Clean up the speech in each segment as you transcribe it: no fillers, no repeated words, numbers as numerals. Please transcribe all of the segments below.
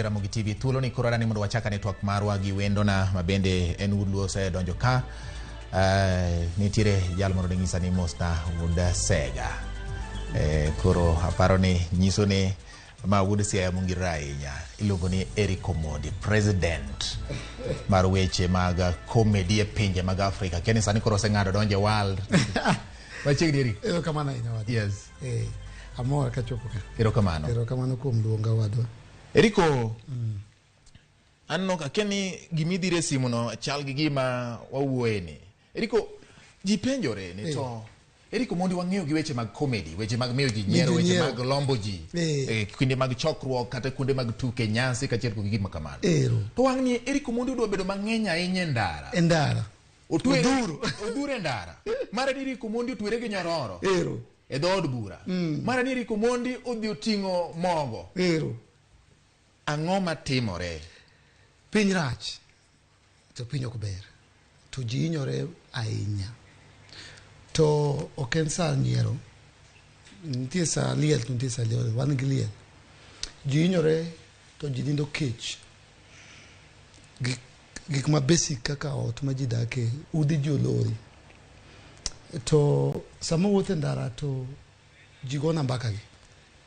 Ramogi TV thuolo ni koro adani mondo wachak ane twak marwa gi wendona ma bende en wuod Luo osedonjo ka. Nitiere jal moro ning'isa ni mosna wuod Sega. Koro aparo ni nyiso ni ma wuod Siaya mongirore ahinya iluongo ni Eric Omondi, president mar weche mag comedy e pinje mag Afrika. Keni sani koro oseng'ado donjo e world. Machiegni Eric. Erokamano ahinya wadwa. Yes. Amor kachopo ka. Erokamano. Erokamano kuom luonga wadwa. Eriko, aneno ka keni gimidhire e simu no chal gi gima wawuoye ni. Eriko, ji penjore ni to Eriko Omondi wang'eyo gi weche mag comedy, weche mag miyo ji nyiero, weche mag lombo ji, kinde mag chokruok kata kuonde mag tuke, nyasi kaachiel kod gik ma kamano. To wang' ni Eriko Omondi odwa bedo mang'eny ahinya e ndara. E ndara. Odhuro. Odhuro e ndara. Mara ni Eriko Omondi otwere gi nyororo. E dhood bura. Mara ni Eriko Omondi odhi oting'o mogo. Ang'o matimore? Piny rach to piny ok ber to ji hinyore ahinya to ok en sa nyiero, nitie sa liel to nitie sa liel, wan gi liel. Ji hinyore to ji nindo kech. Gik ma basic kaka ot ma ji dake, udi ji olori. To sama wuotho e ndara to ji gona mbaka gi.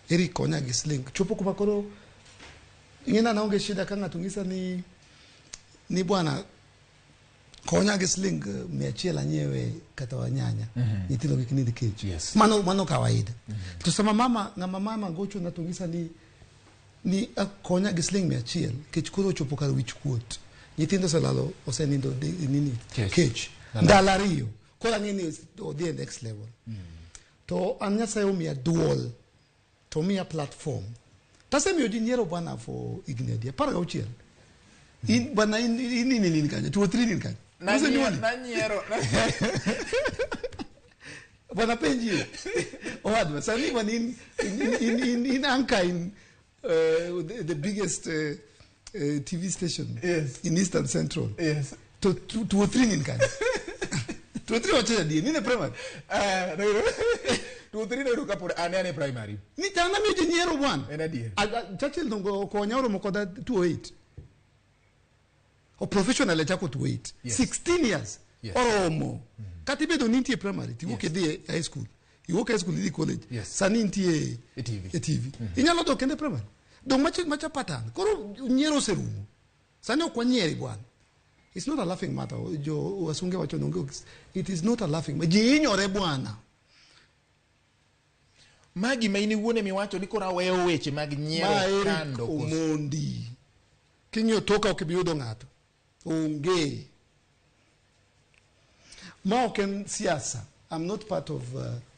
Eric konya gi sling. Chopo kuma koro ing'e ni aonge shida ka ng'ato ng'isa ni bwana konya gi sling 100 anyiewe kata wanyanya. Nyithindo kik nind kech. Mano kawaida. To sama mama ng'ama mama gocho na to ng'isa ni konya gi sling 100 kech koro ochopo kar wich kuot. Nyithindo oselalo osenindo nini kech. Ndalo ariyo. Koro ang'e ni odhi e next level. To an Nyasaye omiya duol to omiya platform. Tasemiyo ji nyiero bwana for higni adi? 16. In bwana in kanyo, 2 or 3 in kanyo. Nanyiero. Bwana penji. Owadwa, sani bwana in anchor in the biggest TV station in Eastern Central. To 2 or 3 in kanyo. 2 or 3 wacho adier, nine primary. 2 or 3 noyudo kapod an e primary. Ni tana miyo ji nyiero bwana. En adier. Churchill dongo okonya oromo koda 208. O professional e chako 208. 16 years. Oromo. Kata ibedo ni nitie primary, tiwuok idhi e high school. Iwuok high school idhi college. Sani nitie e TV. E TV. Inyalo dok kendo e primary. Dong macha pattern. Koro nyiero oserumo. Sani ok wanyieri bwana. It's not a laughing matter. Jo wasunge wacho ni it is not a laughing matter. Ji hinyore bwana. Magi ma in iwuon emiwacho ni koro aweyo weche mag nyiero kando. Omondi. King'iyo toka ok ibi yudo ng'ato. Onge. Ma ok en siasa. I'm not part of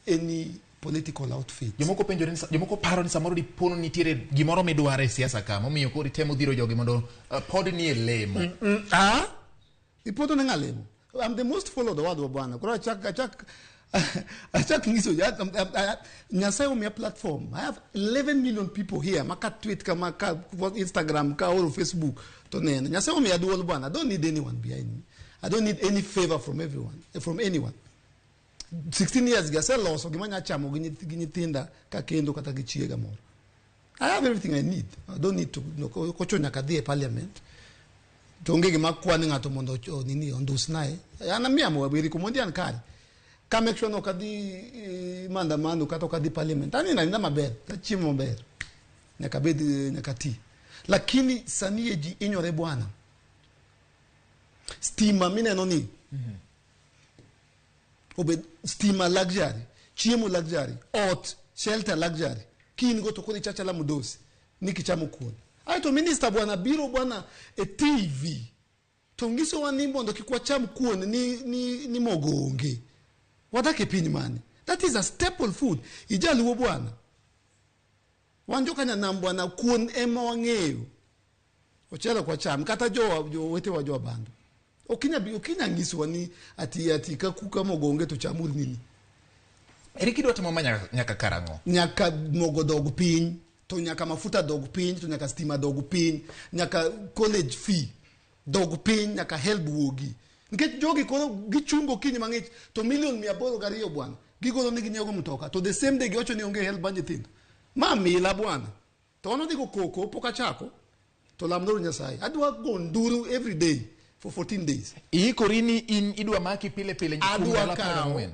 any political outfit. Jomoko penjore ni jomoko paro ni samoro dipono nitiere gimoro midwaro e siasa ka momiyo koro itemo dhiro jogi mondo pod nie lemo. Ipoto ne ng'a lemo? I'm the most followed owadwa bwana. Koro achak nyiso Nyasaye omiya platform. I have 11 million people here. Maka tweet kama ka Instagram ka oro Facebook to neno. Nyasaye omiya duol bwana. I don't need anyone behind me. I don't need any favor from everyone, from anyone. 16 years gi aseloso gima anya chamo gi nyithinda ka kendo kata gi chiega moro. I have everything I need. I don't need to no, kocho nyaka dhi e parliament. To onge gima kwani ng'ato mondo nini ondusnae. An amiya Eric Omondi an kare. Ka make sure ni ok adhi maandamano kata ok adhi parliament. Anindo aninda maber, achiemo maber. Nyaka bed nyaka ti. Lakini sani e ji hinyore bwana. Stima mineno ni obed stima luxury, chiemo luxury, ot shelter luxury. Kin go to koro ichachala mdosi ni kichamo kuon. Aeto minister bwana biro bwana e TV to nyisowa ni mondo kik wacham kuon ni mogo onge. Wadak e piny mane? That is a staple food. Ijaluo bwana. Wan joka nyanam bwana kuon ema wang'eyo. Ochele ok wacham kata jowetewa jo bando. Okinya nyisowa ni ati ka mogo onge to chamuru nini. Eric idwa timo ma nyaka karang'o? Nyaka mogo dog piny, to nyaka mafuta dog piny, to nyaka stima dog piny, nyaka college fee dog piny, nyaka HELB wuogi. Nikech jogi koro gichungo okinyi mang'ich to milion 802 bwana. Gigolo ni ginyiewo mtoka to the same day giwacho ni onge HELB mar nyithindo. Ma mila bwana. To wan wadhi go koko pok achako. To lamnauru Nyasaye. Adwa go nduru every day for 14 days. Iikori ni in idwa maki pile pile kuom Adwa ndalo apar kawo gang'wen.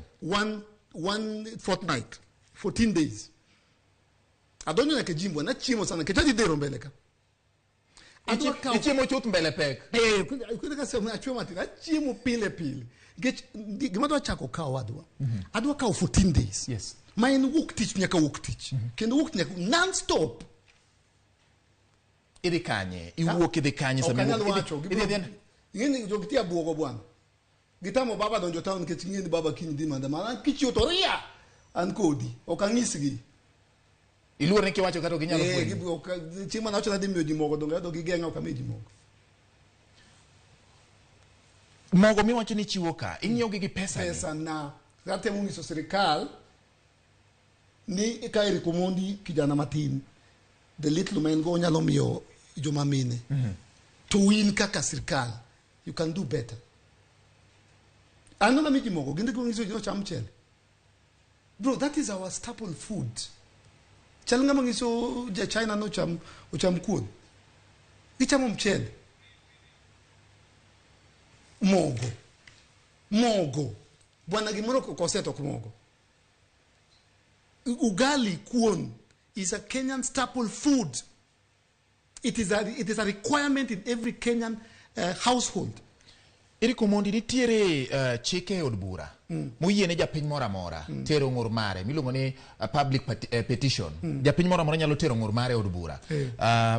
one fortnight, 14 days. Adonjo nyaka e gym bwana, achiemo sana nikech adhi dhero mbele ka. Adwa kawo Ichiemo chuth mbele pek. Eh, kwenda kasema achwe matin, achiemo pile pile. Nikech gima adwa chako kawo adwa. Adwa kawo 14 days. Yes. Ma en wuok tich nyaka wuok tich. Kendo wuok nyaka non stop. Idhi kanye? Iwuok idhi kanye Ok sama anyal iwuok? Idhi- wacho. idhi adhiya- Ing'eni jogi tia buogo bwana. Gitamo baba donjo town nikech ing'eni baba kiny dhi maandamano. An kichiwo to ria. An kodi. Ok ang'isgi. Iluor ni kiwacho kata ok inyal Eh, fwenyo. Chieng' mane awacho ni adhi miyo ji mogo donge adhi gigeng'a ok ami ji mogo. Mogo miwacho ni chiwo ka, inyiewo gi gi pesa ni. Pesa na. Atemo nyiso sirikal ni ka Eric Omondi kijana matin the little man go onyalo miyo joma mine. To in kaka sirikal you can do better. An nami ji mogo gin nyiso ji nocham mchele. Bro, that is our staple food. Chal ng'ama nyiso ja China nocham ocham kuon. Gichamo mchele. Mogo. Mogo. Bwana gimoro okose to ok mogo. Ugali kuon is a Kenyan staple food. It is a requirement in every Kenyan household. Eric Omondi nitiere chike e od bura moyiene japiny moro amora tero ng'ur mare miluongo ni public petition. Japiny moro amora nyalo tero ng'ur mare e od bura.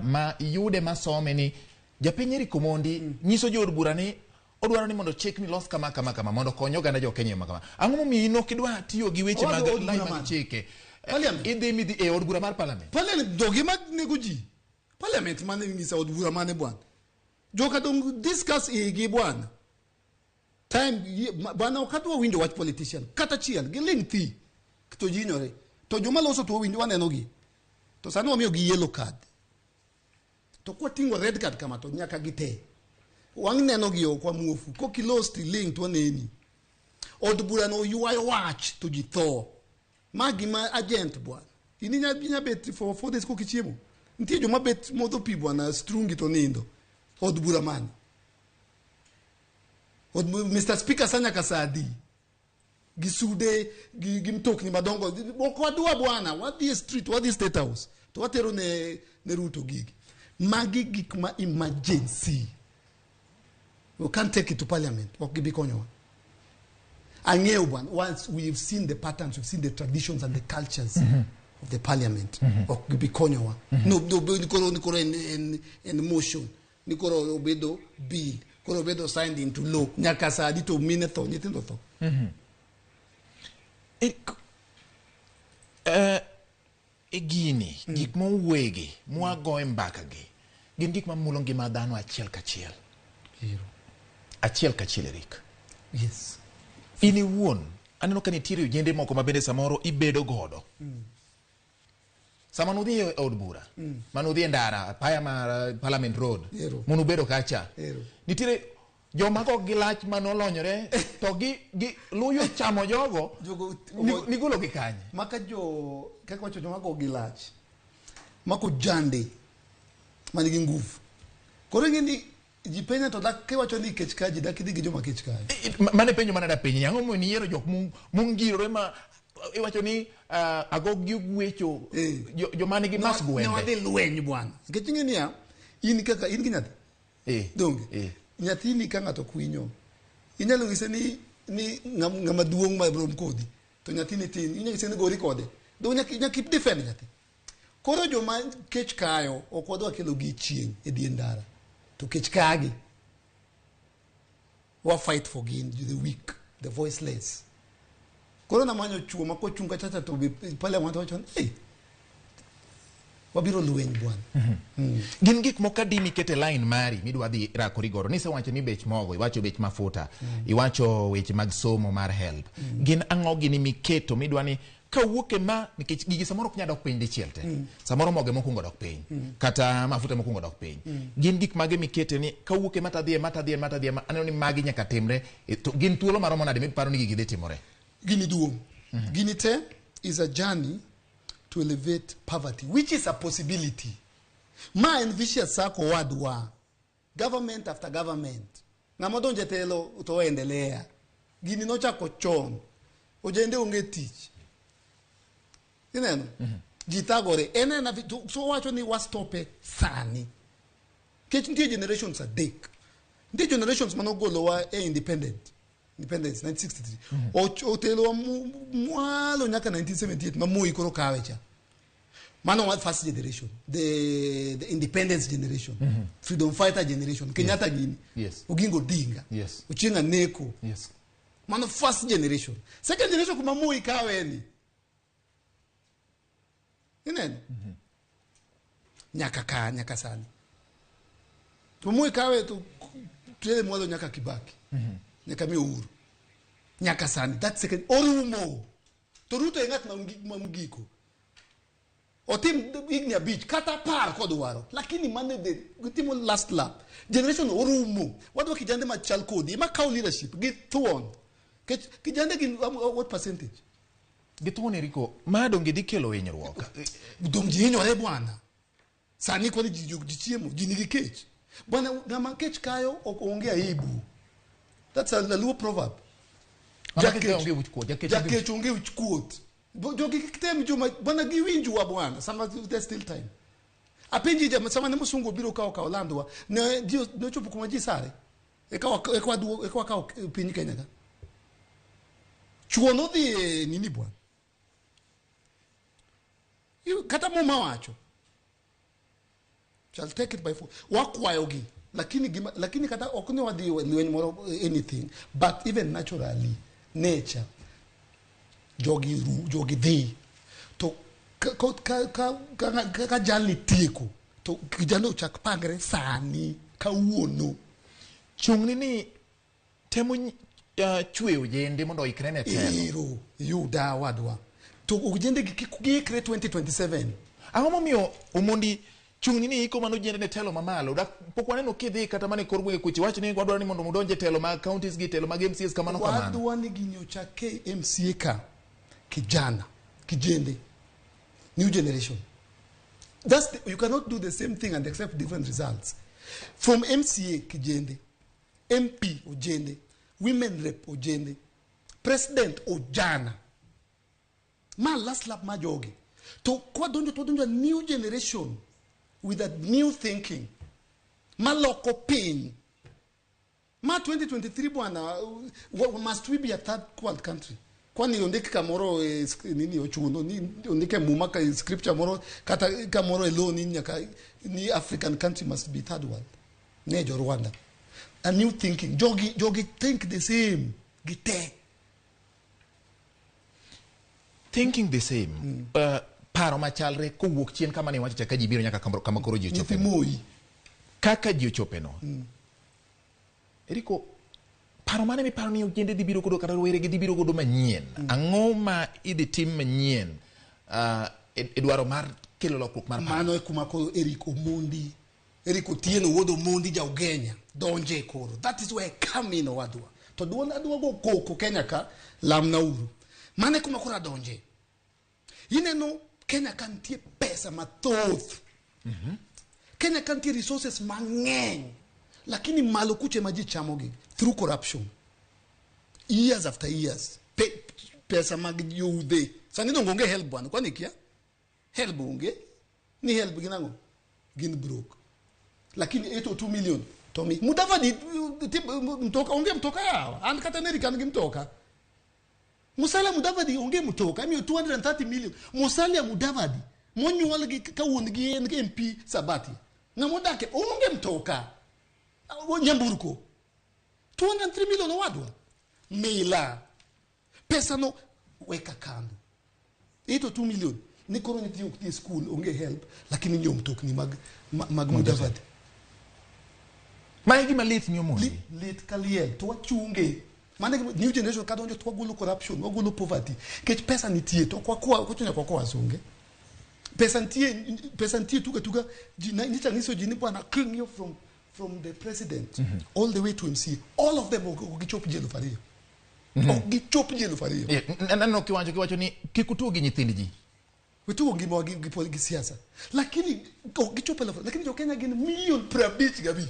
Ma yude masome ni japiny Eric Omondi nyiso jo od bura ni odwaro ni mondo chik ni los kama kama kama mondo okony oganda jo Kenya e yo ma kama. Ang'o momiyo in ok idwa tiyo gi weche Owadwa mag od lai bura mag mane? chike? Parliament. Idhi midhi e od bura mar parliament. Parliament jogi ma nego ji. Parliament mane ng'isa od bura mane bwana. Joka dong discuss igi bwana. Time bwana ok adwa winjo wach politician kata achiel giling thi to ji hinyore. To joma loso to wawinjo waneno gi. To sani wamiyo gi yellow card. To kwating'o red card kama to nyaka gite. Wang' neno gi ok wamuofu. Kokilos tiling to waneni. Od bura no ywayo wach to ji tho. Ma gima agent bwana. In inya bet for 4 days kokichiemo. Nitie joma bet modho pi bwana strungi to nindo. Od bura mane? Mr. Speaker sa nyaka sa adi? Gi sude, gi mtokni madongo. Ok wadwa bwana, wadhi e street, wadhi State House. To watero ne Ruto gigi. Magi gik ma emergency. We can't take it to parliament. Ok gibi konyowa. Ang'eyo bwana, once we've seen the patterns, we've seen the traditions and the cultures of the parliament. Ok gibi konyowa. No, no, ni koro en motion. Ni koro obedo bill. Koro obedo signed into law. Nyaka sa adi to mine tho, nyithindo tho. E gini gik mowuoyegi mwagoye mbaka gi gin gik mamulo ngima dhano achiel kachiel achiel kachiel Eric. Yes. In iwuon aneno ka nitiere ojende moko ma bende samoro ibedo godo sama nudhi e od bura manudhi e ndara apaya mar Parliament Road Ero. monubedo kacha Ero. nitiere joma go gi lach manolonyore to gi luyo chamo jogo Jogo nigolo gi kanye? Maka jo kaka wacho joma go gi lach. Mako jande manigi nguvu. Koro ing'e ni ji penja to dak kiwacho ni kech ka ji dak idhi gi joma kech kayo. Mane penjo mana da penji ang'o momiyo niyiero jok mongirore ma iwacho ni agog gi ogwecho joma nigi mas Ne gwende wadhi lweny bwana. Nikech ing'e niya, in kaka in gi nyathi. Donge. Nyathini ka ng'ato kwinyo, inyalo nyise ni ng'ama duong' ma rom kodi to nyathini tin, inyalo nyise ni gori kode. Donge nyaka defend nyathi. Koro joma kech kayo ok wadwa kelo gi chieng' e dier ndara. To kech kagi. Wa fight for gin, the weak, the voiceless. Koro namanyo chuo ma kochung' kachacha to be parliament wacho ni, hey, wabiro lweny bwana. Gin gik moko adi mikete line mari midwa dhi rakori godo? Nisewacho ni bech mogo, iwacho bech mafuta, iwacho weche mag somo mar help. Gin ang'o gini miketo midwa ni kawuok e ma nikech gigi samoro ok nyal dok piny dichiel te. Samoro mogo mokwongo dok piny, kata mafuta mokwongo dok piny. Gin gik mage mikete ni kawuok e ma tadhi e ma tadhi e ma tadhi e ma aneno ni magi nyaka timre to gin thuolo maromo nade miparo ni gigi dhi timore? Gini duong'. Gini te is a journey to elevate poverty, which is a possibility. Ma en vicious circle wadwa. Government after government. Ng'ama odonjo e telo to oendelea. Gini nochako chon. Ojende onge tich. Ineno? Ji thagore. En ena so wacho ni wastope sani. Nikech nitie generations adek. Nitie generations manogolowa e independence 1963. Otelowa mwalo nyaka 1978 ma Moi koro kawe cha. Mano wa first generation, the independence generation, freedom fighter generation, Kenyatta gini, Oginga Odinga, Ochieng' Aneko. Mano first generation. Second generation kuma Moi kawe ni. Ineno? Nyaka ka, nyaka sani. To Moi kawe to tere mwalo nyaka Kibaki. Nyaka mi Uhuru. Nyaka sani. That second orumo. To Ruto e ng'at ma mgiko. Otim higni 5 kata 10 kodwaro. Lakini mane de gitimo last lap. Generation orumo. Wadwa kijande machal kodi. Ema kaw leadership gi thuon. Kech kijande gin what percentage? Gi thuon Eriko, ma donge dhi kelo hinyruok? Dong ji hinyore bwana. Sani koro ji chiemo, ji nigi kech. Bwana, ng'ama kech kayo ok onge aibu. That's a Luo proverb. Ng'ama kech kayo onge wich kuot, jakech onge Jakech onge wich kuot. Jogi kik tem joma bwana giwinjwa bwana, sama there's still time. Apenji ja sama ne musungu obiro kawo landwa, ne ji nochopo kuma ji sare. Eka wakawo piny Kenya ka. Chuo nodhi e nini bwana. Kata muma wacho. Shall take it by force. Wakwayogi. Lakini kata ok ni wadhi lweny moro anything, but even naturally, nature, jogi dhi. To ka jalni tieko, to kijana ochak pangre sani, kawuono. Chung'ni ni temo chweyo ojende mondo oikre ne telo. Ero, yuda wadwa. To ojende gi kik giikre 2027. Ang'o momiyo Omondi chung'ni ni iko mano ojende ne telo mamalo? Dak pok waneno kidhi kata mana e kor gwenge kucho, iwacho ni wadwaro ni mondo udonj e telo mag counties gi telo mag MCAs kamano kamano. Wadwa ni gini ochak MCA ka, kijana, kijende, new generation. You cannot do the same thing and accept different results. From MCA kijende, MP ojende, women rep ojende, president ojana. Ma last lap ma jogi. To kwa donjo to donjo new generation with a new thinking. Ma loko piny. Ma 2023 bwana, must we be a third world country? Kwani ondike kamoro e nini ochuno ni ondike muma ka scripture moro kata kamoro e law ni nyaka ni African country must be third world. Ne jo Rwanda. A new thinking. Jogi think the same. Gite. Thinking the same. Paro machalre kowuok chien kama ne iwacho cha ka ji biro nyaka kama koro ji ochope. Nyithi Moi. Kaka ji ochope no. Eriko, paro mane miparo ni ojende dhi biro godo kata rowere gi dhi biro godo manyien? Ang'o ma idhi tim manyien, e dwaro mar kelo lokruok mar paro? Mano e kuma koro Eric Omondi, Eric Otieno wuod Omondi ja Ugenya donje koro. That is where I come in owadwa. To duond adwa go koko Kenya ka, lamna uru. Mano e kuma koro adonje. Ineno Kenya ka nitie pesa mathoth. Kenya ka nitie resources mang'eny. Lakini malo kuche ma ji chamogi through corruption. Years after years. Pesa mag joudhe. Sani dongo onge help bwana, kwani kia? Help onge. Ni help gin ang'o? Gin broke. Lakini 802 million to mi. Mudavadi, mtoka, onge mtoka yawa. An kata Amerika an gi mtoka. Musalia Mudavadi onge mtoka, imiyo 230 million. Musalia Mudavadi, monyuol gi ka wuon gi en MP Sabatia. Ng'ama odak e, onge mtoka. Nyamburko. 203 million owadwa. Mila. Pesa no weka kando. 802 million. Ni koro nyithindo ok dhi e school, onge help, lakini nyiewo mtokni mag Mudavadi. Ma e gima lit ni Omondi. Lit ka liel, to wachunge. Mano e gima new generation ka donjo to wagolo corruption, wagolo poverty. Nikech pesa nitie, to ok wakwa, ok ochuno nyaka wakwa wasunge. Pesa nitie, pesa nitie tuga tuga. Ji, na, nyicha nyiso ji ni bwana, king'iyo from the president all the way to MCA, all of them ok gichop ji eluf ariyo. Ok gichop ji eluf ariyo. Yeah, aneno kiwacho ni kik utuo gi nyithind ji. Wetugo ngimawa gi siasa. Lakini ok gichopo level. Lakini jo Kenya gin milion 55.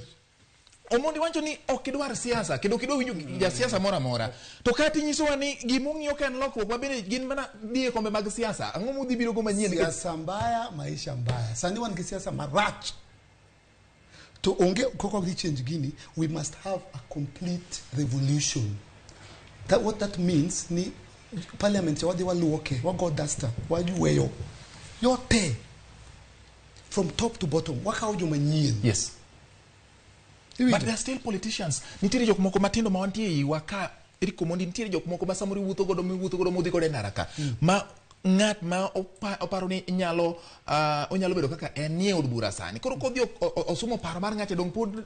Omondi wacho ni ok idwar siasa kendo ok idwa winjo jasiasa moro amora. To kata inyisowa ni gimong'iyo ka en lokruok ma bende gin mana dhi e kombe mag siasa. Ang'o mudhi biro go manyien? Siasa mbaya, maisha mbaya. Sani wan gi siasa marach. To onge kaka wadhi change gini, we must have a complete revolution. That what that means ni parliament cha wadhi waluoke, wago duster, wayweyo yote from top to bottom, wakawo joma nyien. Yes. Iwinjo? But they are still politicians. Nitiere jok moko matindo ma wantie e iwa ka Eric Omondi, nitiere jok moko ma samoro iwuotho godo miwuotho godo modhi godo e ndara ka. Ma ng'at ma oparo ni nyalo onyalo bedo kaka en nie od bura sani. Koro kodhi osumo paro mar ng'acha dong pod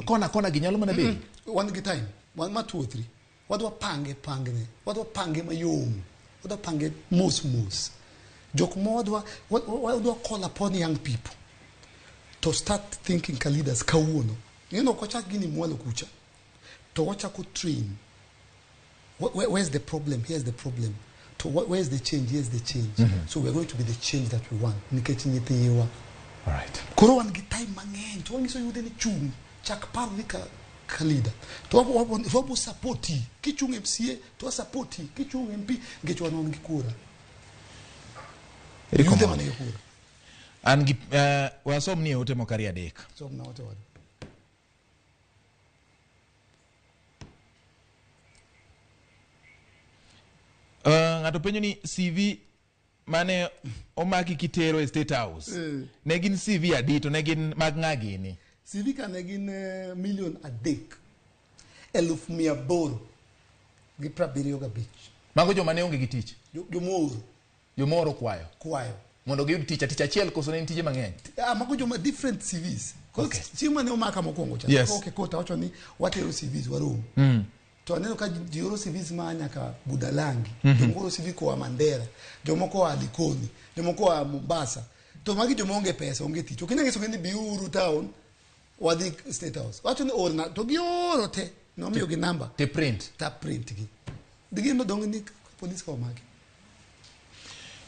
kona kona gi nyalo mana bedo. Wan gi time, wan ma 2 or 3. Wadwa pange pangne, wadwa pange mayom, wadwa pange mos mos. Jok ma wadwa call upon young people to start thinking ka leaders kawuono. Ing'e ok wachak gini mwalo kucha. To wachako train. Where's the problem? Here's the problem. To where's the change? Here's the change. So we're going to be the change that we want. Nikech nyithiwa. All right. Koro wan gi time mang'eny to wanyiso yudhe ni chung' chak paro ni ka leader. To wabo supporti. Kichung' MCA to wasupporti. Kichung' MP nikech wan gi kura. Eric Yudhe Omondi. man gi kura. An gi wasom ni e ote moko ariyo adek. Som na ote wadu. Ng'ato penjo ni CV mane omaki kitero e State House. Ne gin CV adi to ne gin mag ng'a gini? CV ka ne gin milion 3,875. Mago joma ne onge gi tich. Jomooro. Jomooro kwayo. Kwayo. Mondo giyud tich, tich achiel koso ne nitie mang'eny? Mago joma different CVs. Koro Okay. chieng' mane omaka mokwongo cha. Yes. Okay, kota wacho ni watero CVs warom. To aneno ka ji oro CVs ma nyaka Budalangi. Jomoko oro CV koa Mandera, jomoko oa Likoni, jomoko oa Mombasa. To magi joma onge pesa, onge tich. Ok inyal nyisogi ni biuru town, wadhi State House. Wacho ni orna, to gioro te. Nomiyogi namba. Te print. Ta print gi. Gino dong' ni police ka omaki.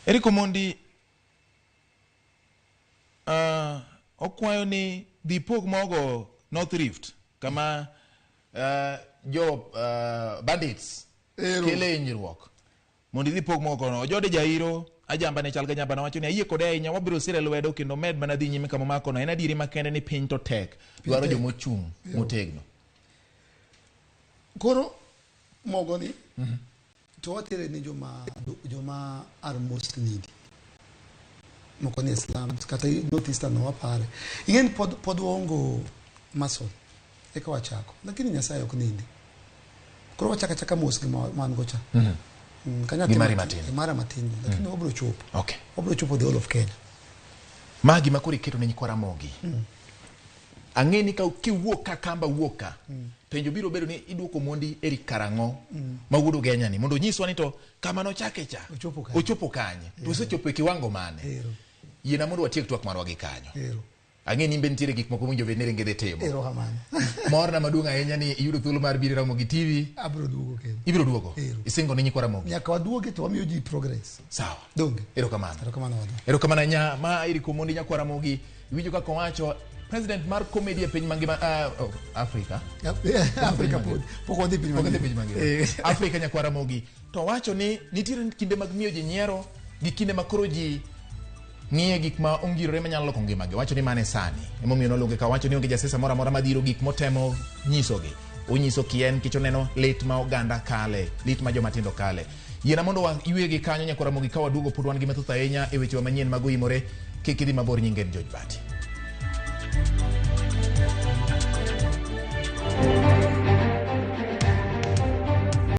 Eric Omondi, okwayo ni dhi pog mogo North Rift kama jo bandits Ero. kele hinyruok mondo idhi pog mogo kono. Ojode Jairo ajamba ne chal ga nyamba wacho ni ayie kode ahinya, wabiro sire lwedo kendo med mana dhi nyime kama omako no. En adieri makende ni piny to tek, dwaro tek. jomochung' motegno. Koro mogo ni to watere ni joma are most needy. Moko ni slums kata North Eastern wapare. Ing'e ni pod waongo muscle eka wachako, lakini Nyasaye ok nindi. Koro wachako achaka mos gi ma wan go cha. Kanyathi Gi mari matin, matin. mara matin, lakini wabiro chopo. Okay. Wabiro chopo the whole of Kenya. Ma gima koro iketo ne nyikwa Ramogi. Ang'e ni ka kiwuok ka kamba wuok ka, penjo biro bedo ni iduoko Omondi Eric karang'o ma wuod Ugenya ni mondo onyiswa ni to kama nochake cha Ochopo kanye. ochopo kanye to osechopo e kiwango mane. Ero. Yiena mondo watiek twak marwa gi kanyo. Ero. Ang'e ni in be nitiere gik moko mowinjo bed ni ringe dhi timo. Ero kamano. Morna maduong' ahinya ni iyudo thuolo mar biro e Ramogi TV. Abiro duogo kendo. Ibiro duogo. Ero. Isingo ne nyikwa Ramogi. Nyaka waduogi to wamiyo ji progress. Sawa. Donge. Erokamano. Erokamano wadwa. Erokamano ahinya ma Eric Omondi nyakwa Ramogi. Iwinjo kaka owacho president mar comedy e piny mangima, oh, Africa. Africa pod. Pok wadhi piny Pok wadhi mangima. piny mangima. Africa nyakwa Ramogi. To wacho ni nitiere kinde mag miyo ji nyiero gi kinde ma koro ji ng'iye gik ma ongirore manyalo loko ngimagi. Wacho ni mane sani. Emomiyo noluonge ka wacho ni onge jasiasa moro amora madhiro gik motemo nyisogi. Onyiso kien nikech oneno lit ma oganda kale, lit ma joma tindo kale. Yiena mondo waywe gi kanyo nyakwa Ramogi ka waduogo pod wan gi mathoth ahinya e wechewa manyien mag oimore. Kik idhi mabor, nyinge en George Bati.